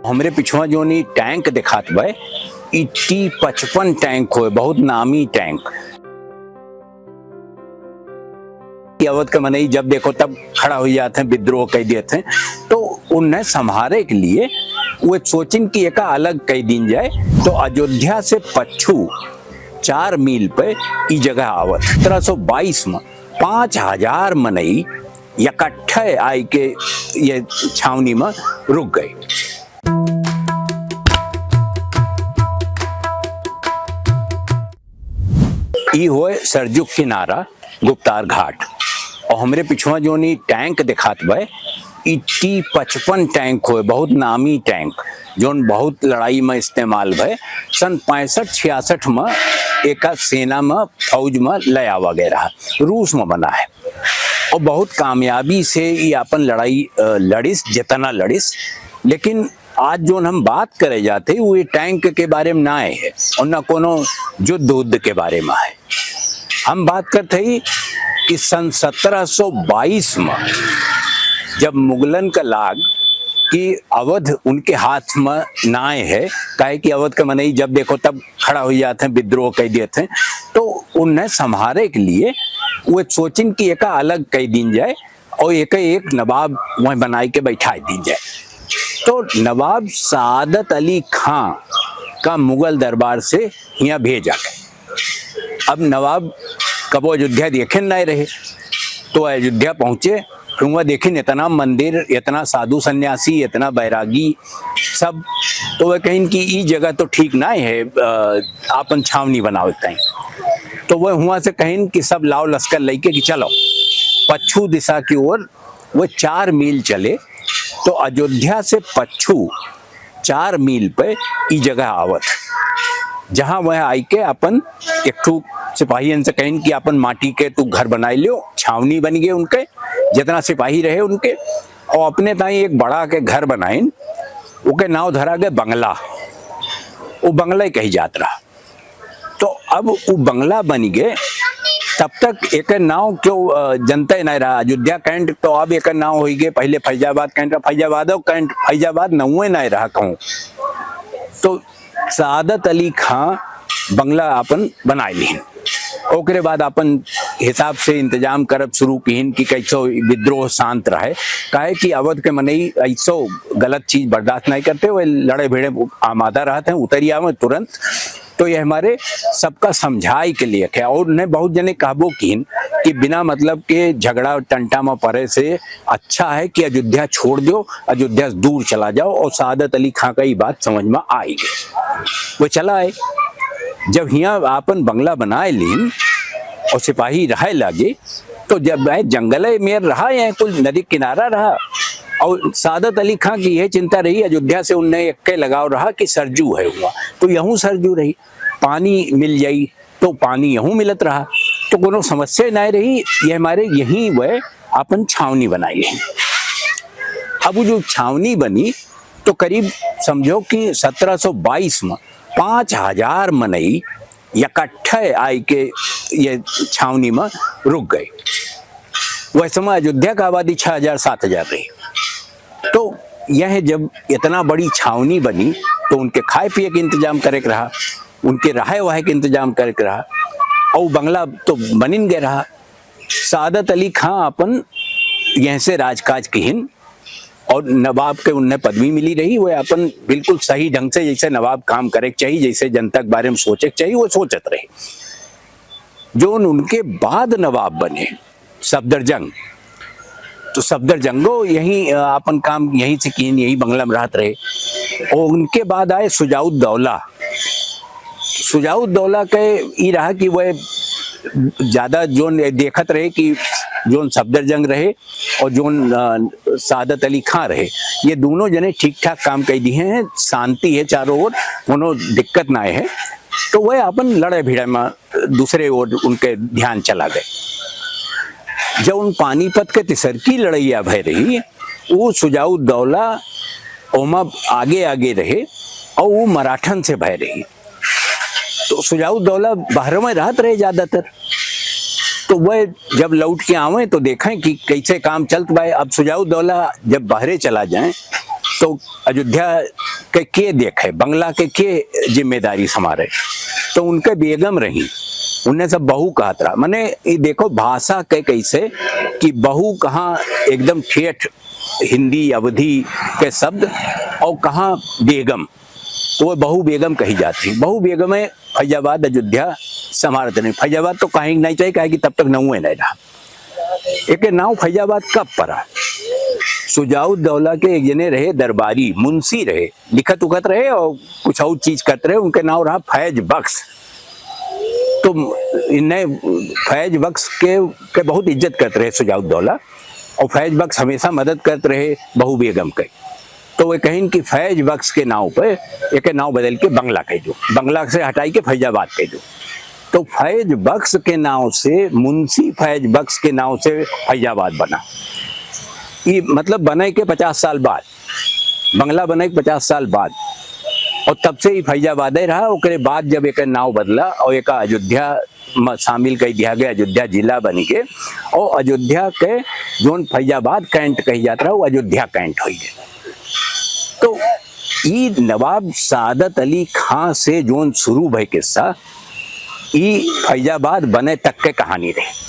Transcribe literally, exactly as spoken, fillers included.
हमरे पिछवा जोन ई टैंक देखात बा, ई टी पचपन टैंक होए, बहुत नामी टैंक। कि अवध के मनई जब देखो तब खड़ा होइ जात हैं, विद्रोह कइ देत हैं। तो उन्हें संभारे के लिए वो सोचिन कि एका अलग कइ दीन जाए। तो अयोध्या से पच्छू चार मील पे ई जगह आवत। सत्रह सौ बाईस में पाँच हजार मनई इकट्ठे आइके ये छावनी में रुक गए। ई होए सरजू किनारा गुप्तार घाट। और हमरे पिछवा जोन ई टैंक देखात बा, ई टी पचपन टैंक होए, बहुत नामी टैंक, जोन बहुत लड़ाई में इस्तेमाल भए। सन पैंसठ छियासठ में एका सेना में, फौज में ले आवा गए रहा, रूस में बना है। और बहुत कामयाबी से ई आपन लड़ाई, अ, लड़िस, जितना लड़िस। लेकिन आज जोन हम बात करे जात ही, वो ये टैंक के बारे में ना है और ना कोनो युद्ध उद्ध के बारे में है। हम बात करत ही कि सन सत्रह सौ बाईस में जब मुगलन का लाग कि अवध उनके हाथ में ना है, काहे कि अवध के मनई जब देखो तब खड़ा होइ जात हैं, विद्रोह कइ देत हैं। तो उन्हें संभारे के लिए वो सोचिन कि एका अलग कइ दीन जाए और एके एक नवाब वहीं बनाइ के बैठाइ दीन जाए। तो नवाब सादत अली खां का मुगल दरबार से हियाँ भेजा गए। अब नवाब कबो अयोध्या देखे नाहीं रहे, तो अयोध्या पहुँचे, फिर वहाँ देखिन इतना मंदिर, इतना साधु सन्यासी, इतना बैरागी सब, तो वह कहिन कि ई जगह तो ठीक नाहीं है, अ, आपन छावनी बनावे के ताईं। तो वह हुआँ से कहिन कि सब लाव लश्कर लइके कि चलो पच्छू दिशा की ओर। वो चार मील चले तो अयोध्या से पच्छू चार मील पे ई जगह आवत, जहाँ वह आइके अपन एक ठो सिपाहियन से कहिन कि अपन माटी के तू घर बनाइ लियो, छावनी बनि गए उनके, जितना सिपाही रहे उनके, और अपने ताईं एक बड़ा के घर बनाइन, ओके नाव धरा गए बंगला, वो बंगला ही कही जात रहा। तो अब उ बंगला बनि गए, तब तक एकर नाव क्यों, अ, जनते नाहीं रहा। अयोध्या कैंट तो अब एकर नाव होइ गए, पहिले फैजाबाद कैंट रहा, फैजाबादो कैंट, फैजाबाद नउए नाहीं रहा कहूँ। तो सादत अली खां बंगला आपन बनाइ लिहिन। ओकरे बाद आपन हिसाब से इंतजाम करब शुरू किहिन कि कैसो विद्रोह शांत रहे, काहे कि अवध के मनई ऐसो गलत चीज बर्दाश्त नाहीं करते, वे लड़े भिड़े आमादा रहत हैं, उतरि आवे तुरंत। तो ये हमारे सबका समझाई के लिए है। और उन्हें बहुत जने कहबो किहिन कि बिना मतलब के झगड़ा टंटा में पड़े से अच्छा है कि अयोध्या छोड़ दो, अयोध्या से दूर चला जाओ। और सादत अली खां का ये बात समझ में आई गई, वो चला आए। जब हियाँ आपन बंगला बनाए लीन और सिपाही रहे लागे, तो जब वह जंगल में रहा या कुल नदी किनारा रहा, और सादत अली खां की यह चिंता रही, अयोध्या से उन्हें एक लगाव रहा कि सरजू है हुआ, तो यहूँ सरजू रही, पानी मिल जाई, तो पानी यहूँ मिलत रहा, तो कोनो समस्या ना रही। ये हमारे यहीं वह अपन छावनी बनाई है। अब वो जो छावनी बनी, तो करीब समझो कि सत्रह सौ बाईस में पाँच हजार मनई इकट्ठे आइके ये छावनी में रुक गए। वह समय अयोध्या का आबादी छह हजार सात हजार रही। तो यह जब इतना बड़ी छावनी बनी, तो उनके खाए पिए के इंतजाम करे के रहा, उनके रहे वहे के इंतजाम करे के रहा, और बंगला तो बनिन गए रहा। सादत अली खां अपन यह से राजकाज किहिन और नवाब के उन्हें पदवी मिली रही, वह अपन बिल्कुल सही ढंग से, जैसे नवाब काम करे के चाहिए, जैसे जनता के बारे में सोचे के चाहिए, वो सोचत रहे। जो उन-, उनके बाद नवाब बने सफदरजंग, तो सफदरजंगो यहीं, अ, अपन काम यहीं से किहिन, यहीं बंगला में रहत रहे। और उनके बाद आए सुजाउद्दौला। सुजाउद्दौला के ई रहा कि वह ज्यादा जोन देखत रहे कि जोन सफदरजंग रहे और जोन, अ, सादत अली खां रहे, ये दोनों जने ठीक ठाक काम कर दिए हैं, शांति है चारों ओर, कोनो दिक्कत ना है। तो वह अपन लड़े भिड़े में दूसरे ओर उनके ध्यान चला गए। जब उन पानीपत के तिसरकी लड़ैया भय रही, वो सुजाउद्दौला ओमा आगे आगे रहे और वो मराठन से भय रही। तो सुजाउद्दौला बहरे में रहत रहे ज्यादातर, तो वह जब लौट के आवे तो देखें कि कैसे काम चलत बा। अब सुजाउद्दौला जब बहरे चला जाए तो अयोध्या के के देखे, बंगला के के जिम्मेदारी संभारे, तो उनके बेगम रही, उन्हें सब बहू कहत रहा। मने ये देखो भाषा के कैसे कि बहू कहाँ एकदम ठेठ हिंदी अवधी के शब्द और कहाँ बेगम, तो वो बहू बेगम कही जाती है। बहू बेगम है फैजाबाद अयोध्या संभारत नहीं। फैजाबाद तो कहीं नहीं चाहिए, काहे कि तब तक नहुए नहीं रहा। एके नाव फैजाबाद कब पड़ा? सुजाउद्दौला के एक जने रहे, दरबारी मुंशी रहे, लिखत उखत रहे और कुछ और चीज करत रहे। उनके नाव रहा फैज बख्श। तो इन्हें फैज बख्श के, के बहुत इज्जत करत रहे सुजाउद्दौला, और फैज बख्श हमेशा मदद करत रहे बहू बेगम के। तो वे कहिन कि फैज बख्श के नाव पे एके नाव बदल के बंगला कह दो, बंगला से हटाई के फैजाबाद कह दो। तो फैज बख्श के नाव से, मुंशी फैज बख्श के नाव से फैजाबाद बना। ये मतलब बने के पचास साल बाद, बंगला बने के पचास साल बाद, और तब से ही फैजाबादे रहा। ओकरे बाद जब एक नाव बदला और एक अयोध्या म-, शामिल कर दिया गया, अयोध्या जिला बन के, और अयोध्या के जोन फैजाबाद कैंट कही जात रहा, वो अयोध्या कैंट हो गया। तो ई नवाब सादत अली खां से जोन शुरू भय किस्सा, ई फैजाबाद बने तक के कहानी रहे।